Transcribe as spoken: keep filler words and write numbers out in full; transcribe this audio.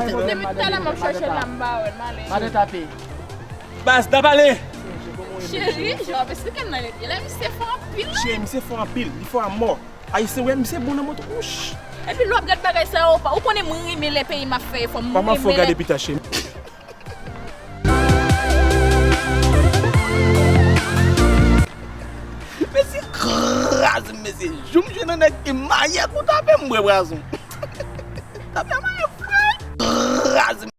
Depi talè m ap chèche l la, m pa wè l, m ale. Madan tape. Baz, n ap ale. Cheri, jan w ap esplike m nan, lè misye fò anpil. Cheri, misye fò anpil, li fò a mò. Ayisyen, wè, misye bon nan moto. Wouch. Epi lè w ap gad bagay sa yo, ou konnen mwen renmen lè peyi m ap fè efò. Mwen renmen lè. Kòman fò gade pita, cheri? Mesye kraze m, mesye. Jou m jwenn yon nèg ki maryè kou tape m bwè pwazon. Tape a maryè frè. Kraze m.